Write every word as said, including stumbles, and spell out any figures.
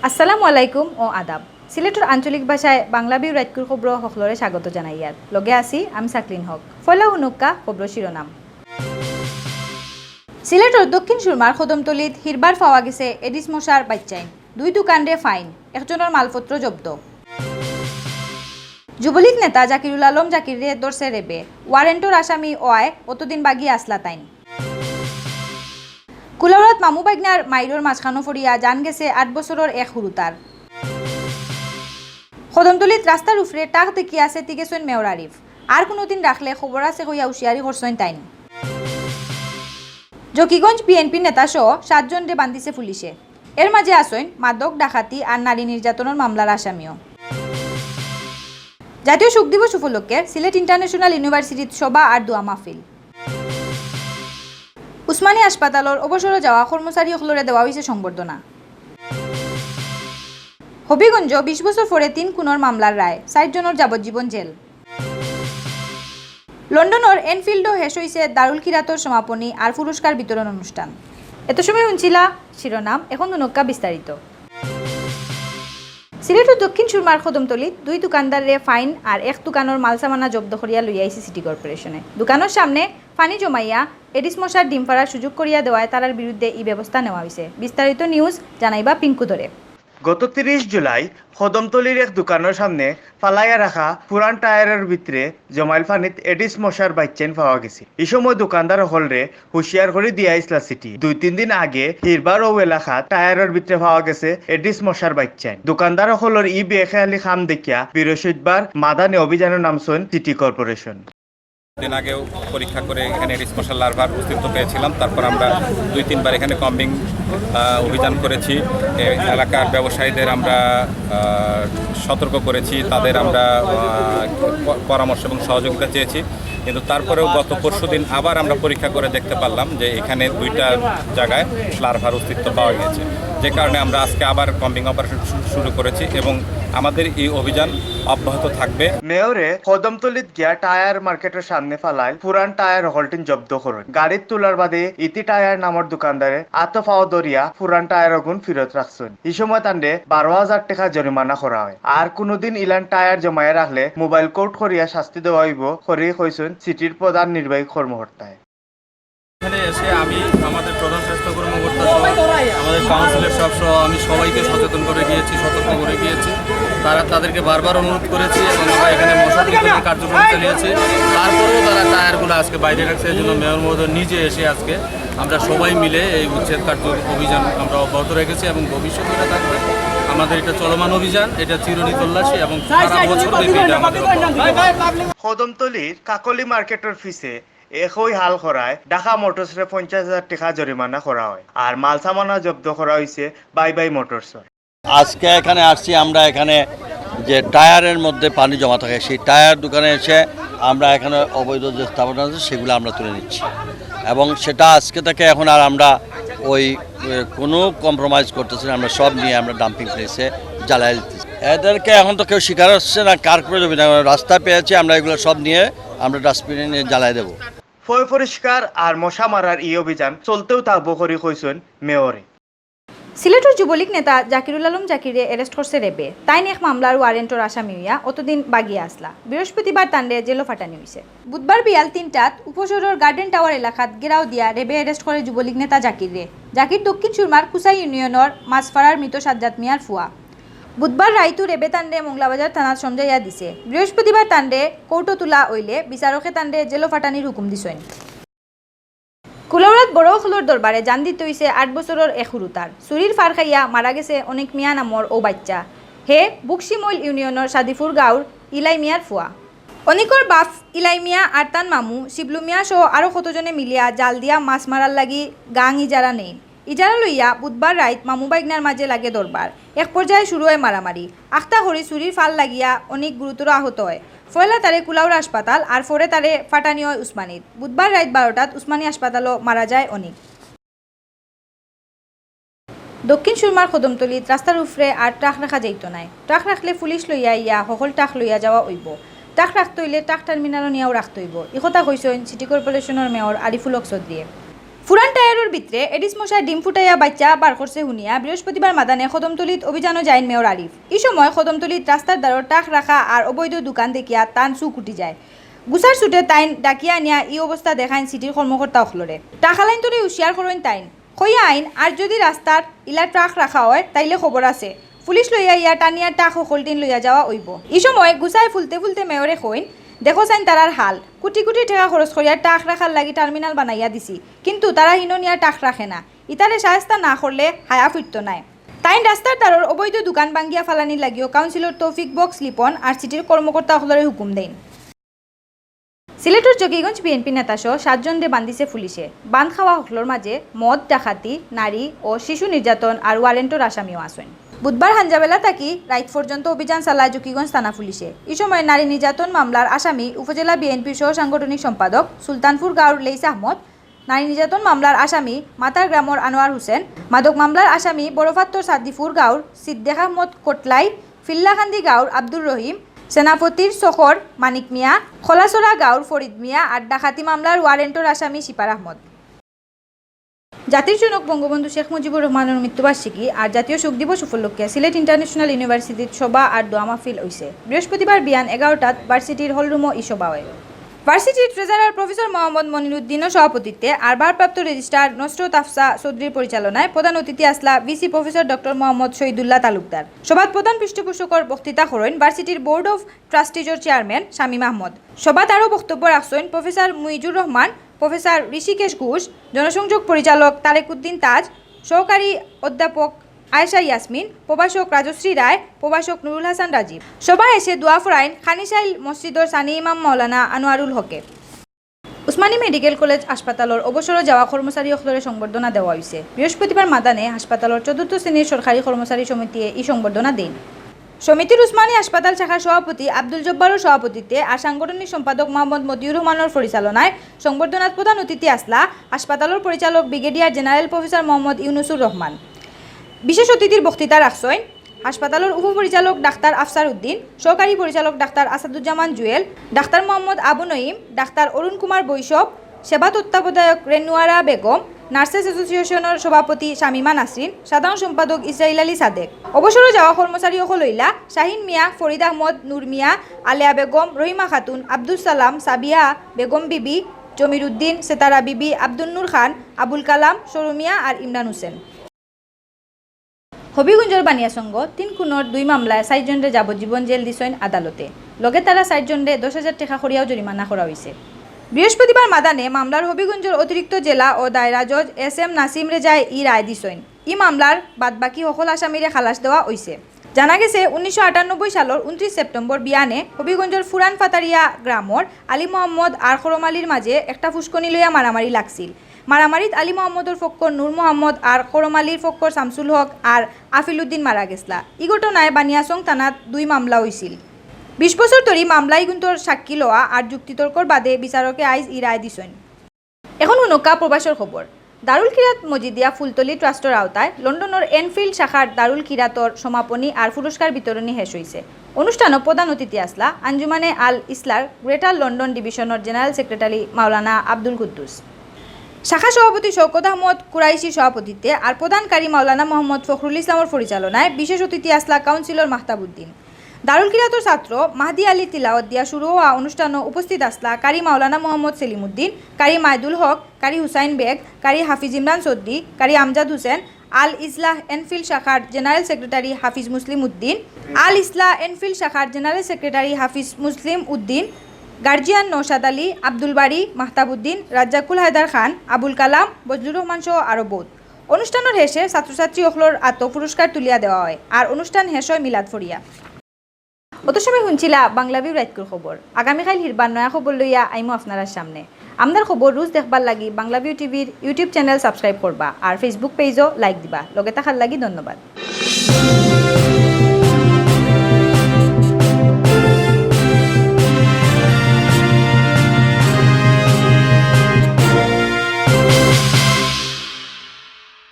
আসসালামু আলাইকুম ও আদাব। সিলেটর আঞ্চলিক ভাষায় বাংলা ভিউ রাইতকুর খবরো হকলরে স্বাগত জানাইয়ার। লগে আছি আমি সাকলিন হক। পয়লা হুনুক্কা খবরর শিরোনাম। সিলেটর দক্ষিণ সুরমার কদমতলিত হিরবার পাওয়া গেছে এডিস মশার বাইচ্চাইন। দুই দোকানরে ফাইন, একজনর মালপত্র জব্দ। যুবলীগ নেতা জাকিরুল আলম জাকিররে ধরছে রেবে, ওয়ারেন্টর আসামি অওয়ায় অতদিন বাগিয়া আছলা তাইন। কুলাউড়াত মামু বাইগনার মাইরর মাঝখানো পড়িয়া জান গেছে আট বছরর এক হুরুতার। কদমতলিত রাস্তার উপরে ট্রাক দেখিয়া ছেতি গেছইন মেয়র আরিফ। আর কুনুদিন রাখলে খবর আছে কইয়া হুঁশিয়ারি করছইন তাইন। জকিগঞ্জ বিএনপি নেতা সহ সাতজনরে বান্ধিছে পুলিশে। এর মাঝে আছইন মাদক, ডাকাতি আর নারী নির্যাতনর মামলার আসামিও। জাতীয় শোক দিবস উপলক্ষে সিলেট ইন্টারন্যাশনাল ইউনিভার্সিটিত সভা আর দোয়া মাহফিল। উসমানী হাসপাতালর অবসরো যাওয়া কর্মচারী অকলরে দেওয়া অইছে সংবর্ধনা। হবিগঞ্জ বিশ বছর পরে তিন খুনর মামলার রায়, ষাইট জনর যাবজ্জীবন জেল। লন্ডনর এনফিল্ডো শেষ অইছে দারুল কিরাতর সমাপনী আর পুরস্কার বিতরণ অনুষ্ঠান। এত সময় হুনছিলা শিরোনাম, এখন হুনুক্কা বিস্তারিত। সিলেটর দক্ষিণ সুরমার কদমতলিত দুই দোকানদাররে ফাইন আর এক দোকানর মালসামানা জব্দ করিয়া লইয়া আইছে সিটি কর্পোরেশনে। দোকানর সামনে পানি জমাইয়া এডিস মশার ডিম পাড়ার সুযোগ করিয়া দেওয়ায় তারার বিরুদ্ধে ই ব্যবস্থা নেওয়া অইছে। বিস্তারিত নিউজ জানাইবা পিঙ্কু ধরে। গত তিরিশ জুলাই কদমতলির এক দোকানর সামনে ফালাইয়া রাখা পুরান টায়ারর ভিতরে জমাইল পানিত এডিস মশার বাইচ্চাইন পাওয়া গেছে। ই সময় দোকানদার অকলরে হুঁশিয়ার করি দিয়া আইছলা সিটি। দুই তিন দিন আগে হিরবার অউ এলাকাত টায়ারর ভিতরে পাওয়া গেছে এডিস মশার বাইচ্চাইন। দোকানদার অকলর ই বেখেয়ালি কাম দেখিয়া বৃহস্পতিবার মাদানে অভিযানো নামছইন সিটি কর্পোরেশন। দিন আগেও পরীক্ষা করে এখানে এডিস মশার লার্ভার অস্তিত্ব পেয়েছিলাম। তারপর আমরা দুই তিনবার এখানে কম্বিং, আহ, অভিযান করেছি। এ, এলাকার ব্যবসায়ীদের আমরা, আহ, সতর্ক করেছি, তাদের আমরা, আহ, প-, পরামর্শ এবং সহযোগিতা চেয়েছি। কিন্তু তারপরেও গত পরশুদিন আবার আমরা পরীক্ষা করে দেখতে পারলাম যে এখানে দুইটা জায়গায় লার্ভার অস্তিত্ব পাওয়া গেছে, যে কারণে আমরা আজকে আবার কম্বিং অপারেশন শু-, শুরু করেছি এবং আমাদের এই অভিযান অব্যাহত থাকবে। মেয়রে কদমতলিত গিয়া টায়ার মার্কেটর সামনে ফালাইল পুরান টায়ার অকলটিন জব্দ করইন। গাড়িত তুলার বাদে ইতি টায়ার নামর দোকানদারে আতো পাও ধরিয়া পুরান টায়ার অগুন ফিরত রাখছইন। ই সময় তানরে বারো হাজার টেকা জরিমানা করা অয়। আর কুনুদিন ইলান টায়ার জমাইয়া রাখলে মোবাইল কোর্ট করিয়া শাস্তি দেওয়া অইবো করি কইছইন সিটির প্রধান নির্বাহী কর্মকর্তায়। এখানে এসে আমি আমাদের প্রধান স্বাস্থ্য কর্মকর্তা সহ আমাদের কাউন্সিলর সাহেব সহ আমি সবাইকে সচেতন করে গিয়েছি, সতর্ক করে গিয়েছি। তারা, তাদেরকে বারবার অনুরোধ করেছি এবং আমরা এখানে মশা নিধনের কার্যক্রম চালিয়েছি। তারপরেও তারা টায়ারগুলো আজকে বাইরে রাখছে, এই জন্য মেয়র মহোদয় নিজে এসে আজকে আমরা সবাই মিলে এই উচ্ছেদ কার্য অভিযান আমরা অব্যাহত রেখেছি এবং ভবিষ্যতে এটা থাকবে। আমাদের এটা চলমান অভিযান, এটা চিরুনি তল্লাশি এবং সারা বছর ব্যাপী এটা আমাদের অব্যাহত। কদমতলির কাকলি মার্কেটর পিছে একই হাল করায় ঢাকা মোটরসরে পঞ্চাশ হাজার টেকা জরিমানা করা অয়, আর মালসামানা জব্দ করা অইছে বাই বাই মোটরসর। আজকে এখানে আসছি আমরা, এখানে যে টায়ারের মধ্যে পানি জমা থাকে, সেই টায়ার দোকানে এসে আমরা এখানে অবৈধ যে স্থাপনা আছে সেগুলো আমরা তুলে নিচ্ছি, এবং সেটা আজকে থেকে এখন আর আমরা ওই, এ, কোনো কম্প্রোমাইজ করতেছি না, আমরা সব নিয়ে আমরা ডাম্পিং প্লেসে জ্বালাই দিতেছি। এদেরকে এখন তো কেউ স্বীকার হচ্ছে না, কার করে জমি না, রাস্তা পেয়েছি আমরা, এগুলো সব নিয়ে আমরা ডাস্টবিনে নিয়ে জ্বালাই দেবো। পয় পরিষ্কার আর মশা মারার ই অভিযান চলতেউ থাকবো করি কইছইন মেয়রে। সিলেটর যুবলীগ নেতা জাকিরুল আলম জাকিররে অ্যারেস্ট করছে রেবে। তাইন এক মামলার ওয়ারেন্টর আসামি অইয়া অতদিন বাগিয়া আছলা। বৃহস্পতিবার তানরে জেলো ফাটানি অইছে। বুধবার বিয়াল তিনটাত উপশহরর গার্ডেন টাওয়ার এলাকাত ঘেরাও দিয়া রেবে অ্যারেস্ট করে যুবলীগ নেতা জাকিররে। জাকির দক্ষিণ সুরমার কুসাই ইউনিয়নর মাছপাড়ার মৃত সাজ্জাদ মিয়ার ফুয়া। বুধবার রাইতু রেবে তানরে মংলাবাজার থানাত সমঝাইয়া দিছে। বৃহস্পতিবার তানরে কোর্টো তুলা অইলে বিচারকে তানরে জেলো ফাটানির হুকুম দিছইন। কুলাউড়াত বড় অকলর দরবারে জান দিতে অইছে আট বছরর এক হুরুতার। চুরির ফার খাইয়া মারা গেছে অনিক মিয়া নামর অউ বাইচ্চা। হে বুকশিমইল ইউনিয়নর সাদিপুর গাঁওর ইলাই মিয়ার ফুয়া। অনিকর বাফ ইলাই মিয়া আর তান মামু শিবলু মিয়া সহ আরো কতজনে মিলিয়া জাল দিয়া মাছ মারার লাগি গাং ইজারা নেইন। ইজারা লইয়া বুধবার রাইত মামু বাইগনার মাঝে লাগে দরবার। এক পর্যায়ে শুরু অয় মারামারি। আখতা করি চুরির ফার লাগিয়া অনিক গুরুতর আহত অয়। পয়লা তারে কুলাউড়া হাসপাতাল আর পরে তারে ফাটানি অয় উসমানীত। বুধবার রাইত বারোটাত উসমানী হাসপাতালো মারা যায় অনিক। দক্ষিণ সুরমার কদমতলিত রাস্তার উপরে আর ট্রাক রাখা যাইতো নায়। ট্রাক রাখলে পুলিশ লইয়া আইয়া হকল ট্রাক লইয়া যাওয়া অইবো। ট্রাক রাখতে অইলে ট্রাক টার্মিনালো নিয়াও রাখতে অইবো। ই কথা কইছইন সিটি কর্পোরেশনর মেয়র আরিফুল হক চৌধুরীয়ে। ফুরান টায়ারর ভিতরে এডিস মশায় ডিম ফুটাইয়া বাইচ্চা বার করছে হুনিয়া বৃহস্পতিবার মাদানে কদমতলিত অভিযানো যাইন মেয়র আরিফ। ই সময় কদমতলিত রাস্তার ধারর টাক রাখা আর অবৈধ দোকান দেখিয়া তান চুক উঠি যায়। গুছার ছুটে তাইন ডাকিয়া আনিয়া ই অবস্থা দেখাইন সিটির কর্মকর্তা অকলরে। টাকালাইন ধরি হুঁশিয়ার করইন তাইন। কইয়া আইন আর যদি রাস্তার ইলা টাক রাখা অয় তাইলে খবর আছে। পুলিশ লইয়া ইয়া টানিয়া টাক হকলটিন লইয়া যাওয়া অইবো। ই সময় গুছায় ফুলতে ফুলতে মেয়রে কইন, "দেখো চাইন তারার হাল, কুটি কুটি টেকা খরচ করিয়া টাক রাখার লাগি টার্মিনাল বানাইয়া দিছি, কিন্তু তারা হিনো নিয়া টাক রাখে না। ইতারে শায়েস্তা না করলে হায়া ফুটতো নায়।" তাইন রাস্তার ধারর অবৈধ দোকান ভাঙ্গিয়া ফালানির লাগিও কাউন্সিলর তৌফিক বক্স লিপন আর সিটির কর্মকর্তা অকলরে হুকুম দেইন। সিলেটর জকিগঞ্জ বিএনপি নেতাসহ সাতজনরে বান্ধিছে পুলিশে। বান্ধ খাওয়া হকলর মাঝে মদ, ডাকাতি, নারী ও শিশু নির্যাতন আর ওয়ারেন্টর আসামিও আছইন। বুধবার হাঞ্জাবেলা থাকি রাইত পর্যন্ত অভিযান চালায় জকিগঞ্জ থানা পুলিশে। ই সময় নারী নির্যাতন মামলার আসামি উপজেলা বিএনপির সহ সাংগঠনিক সম্পাদক সুলতানপুর গাঁওর লেইস আহমদ, নারী নির্যাতন মামলার আসামি মাতার গ্রামর আনোয়ার হোসেন, মাদক মামলার আসামি বড়পাত্তর সাদিপুর গাঁওর সিদ্দেক আহমদ কটলাই, ফিল্লাকান্দি গাঁওর আব্দুর রহিম, সেনাপতির চকর মানিক মিয়া, খলাছড়া গাঁওর ফরিদ মিয়া আর ডাকাতি মামলার ওয়ারেন্টর আসামি শিপার আহমদ। জাতির জনক বঙ্গবন্ধু শেখ মুজিবুর রহমানর মৃত্যুবার্ষিকী আর জাতীয় শোক দিবস উপলক্ষে সিলেট ইন্টারন্যাশনাল ইউনিভার্সিটিত সভা আর দোয়া মাহফিল অইছে। বৃহস্পতিবার বিয়ান এগারোটাত ভার্সিটির হলরুমো ই সভা অয়। ভার্সিটির ট্রেজারার প্রফেসর মোহাম্মদ মনিরুদ্দিনর সভাপতিত্বে আর ভারপ্রাপ্ত রেজিস্ট্রার নসরত আফসা চৌধুরীর পরিচালনায় প্রধান অতিথি আছলা ভিসি প্রফেসর ডক্টর মোহাম্মদ শহীদুল্লাহ তালুকদার। সভাত প্রধান পৃষ্ঠপোষকর বক্তৃতা করইন ভার্সিটির বোর্ড অফ ট্রাস্টিজর চেয়ারম্যান শামীম আহমদ। সভাত আরও বক্তব্য রাখছইন প্রফেসর মুইজুর রহমান, প্রফেসর ঋষিকেশ ঘোষ, জনসংযোগ পরিচালক তারেক উদ্দিন তাজ, সহকারী অধ্যাপক আয়েশা ইয়াসমিন, প্রভাষক রাজশ্রী রায়, প্রভাষক নুরুল হাসান রাজীব। সভা শেষে দোয়া ফরাইন খানিশাইল মসজিদর সানি ইমাম মাওলানা আনোয়ারুল হকে। উসমানী মেডিকেল কলেজ হাসপাতালর অবসরো যাওয়া কর্মচারী অকলরে সংবর্ধনা দেওয়া অইছে। বৃহস্পতিবার মাদানে হাসপাতালর চতুর্থ শ্রেণীর সরকারি কর্মচারী সমিতিয়ে ই সংবর্ধনা দেইন। সমিতির উসমানী হাসপাতাল শাখার সভাপতি আব্দুল জব্বারর সভাপতিত্বে আর সাংগঠনিক সম্পাদক মোহাম্মদ মতিউর রহমানর পরিচালনায় সংবর্ধনাত প্রধান অতিথি আছলা হাসপাতালর পরিচালক ব্রিগেডিয়ার জেনারেল প্রফেসর মোহাম্মদ ইউনুসুর রহমান। বিশেষ অতিথির বক্তৃতা রাখছইন হাসপাতালর উপপরিচালক ডাক্তার আফসার উদ্দিন, সহকারী পরিচালক ডাক্তার আসাদুজ্জামান জুয়েল, ডাক্তার মোহাম্মদ আবু নঈম, ডাক্তার অরুণ কুমার বৈশব, সেবা তত্ত্বাবধায়ক রেনুয়ারা বেগম, নার্সেস অ্যাসোসিয়েশনর সভাপতি শামিমা নাসরিন, সাধারণ সম্পাদক ইসরাইল আলী সাদেক। অবসরো যাওয়া কর্মচারী অকল অইলা শাহিন মিয়া, ফরিদ আহমদ, নূর মিয়া, আলেয়া বেগম, রহিমা খাতুন, আব্দুস সালাম, সাবিয়া বেগম বিবি, জমিরুদ্দিন, সেতারা বিবি, আব্দুন নূর খান, আবুল কালাম, সরু মিয়া আর ইমরান হোসেন। হবিগঞ্জর বানিয়াচংগ তিন খুনর দুই মামলায় চাইরজনরে যাবজ্জীবন জেল দিছইন আদালতে। লগে তারা চাইরজনরে দশ হাজার টেকা করিয়াও জরিমানা করা অইছে। বৃহস্পতিবার মাদানে মামলার হবিগঞ্জর অতিরিক্ত জেলা ও দায়রা জজ এস এম নাসিম রেজায় ই রায় দিছইন। ই মামলার বাদবাকি হকল আসামিরে খালাস দেওয়া অইছে। জানা গেছে, উনিশশো আটানব্বই সালর ঊনত্রিশ সেপ্টেম্বর বিয়ানে হবিগঞ্জর ফুরান ফাতারিয়া গ্রামর আলী মোহাম্মদ আর খরম আলীর মাঝে একটা ফুসকুনি লইয়া মারামারি লাগছিল। মারামারিত আলী মোহাম্মদর পক্ষর নূর মোহাম্মদ আর খরম আলীর পক্ষর শামসুল হক আর আফিল উদ্দিন মারা গেছলা। ই ঘটনায় বানিয়াচং থানাত দুই মামলা অইছিল। বিশ বছর ধরি মামলা ইগুন্তর সাক্ষী লওয়া আর যুক্তিতর্কর বাদে বিচারকে আইজ ই রায় দিছইন। এখন হুনউক্কা প্রবাসর খবর। দারুল কিরাত মজিদিয়া ফুলতলি ট্রাস্টর আওতায় লন্ডনর এনফিল্ড শাখার দারুল কিরাতর সমাপনী আর পুরস্কার বিতরণী শেষ অইছে। অনুষ্ঠানো প্রধান অতিথি আছলা আঞ্জুমানে আল ইসলার গ্রেটার লন্ডন ডিভিশনর জেনারেল সেক্রেটারি মাওলানা আব্দুল কুদ্দুস। শাখা সভাপতি শওকত আহমদ কুরাইশির সভাপতিত্বে আর প্রধান কারি মাওলানা মোহাম্মদ ফখরুল ইসলামর পরিচালনায় বিশেষ অতিথি আছলা কাউন্সিলর মাহতাব উদ্দিন। দারুল কিরাতর ছাত্র মাহদি আলী তিলাওয়াত দিয়া শুরু অওয়া অনুষ্ঠানো উপস্থিত আছলা কারি মাওলানা মোহাম্মদ সেলিম উদ্দিন, কারি মায়দুল হক, কারি হুসাইন বেগ, কারি হাফিজ ইমরান চৌধুরী, কারি আমজাদ হোসেন, আল ইসলাহ এনফিল্ড শাখার জেনারেল সেক্রেটারি হাফিজ মুসলিম উদ্দিন, আল ইসলাহ এনফিল্ড শাখার জেনারেল সেক্রেটারি হাফিজ মুসলিম উদ্দিন, গার্জিয়ান নওশাদ আলী, আব্দুল বারী, মাহতাব উদ্দিন, রাজ্জাকুল হায়দার খান, আবুল কালাম, বজলুর রহমান সহ আরও বউত। অনুষ্ঠানর শেষে ছাত্রছাত্রী অকলর আতো পুরস্কার তুলিয়া দেওয়া অয় আর অনুষ্ঠান শেষ অয় মিলাদ ফড়িয়া। অত সময় হুনছিলা বাংলা ভিউ রাইতকুর খবর। আগামীকাইল হিরবার নয়া খবর লইয়া আইমু আপনারার সামনে। আমরার খবর রোজ দেখবার লাগি বাংলা ভিউ টিভির YouTube চ্যানেল সাবস্ক্রাইব করবা আর Facebook পেজও লাইক দিবা। লগে থাকার লাগি ধন্যবাদ।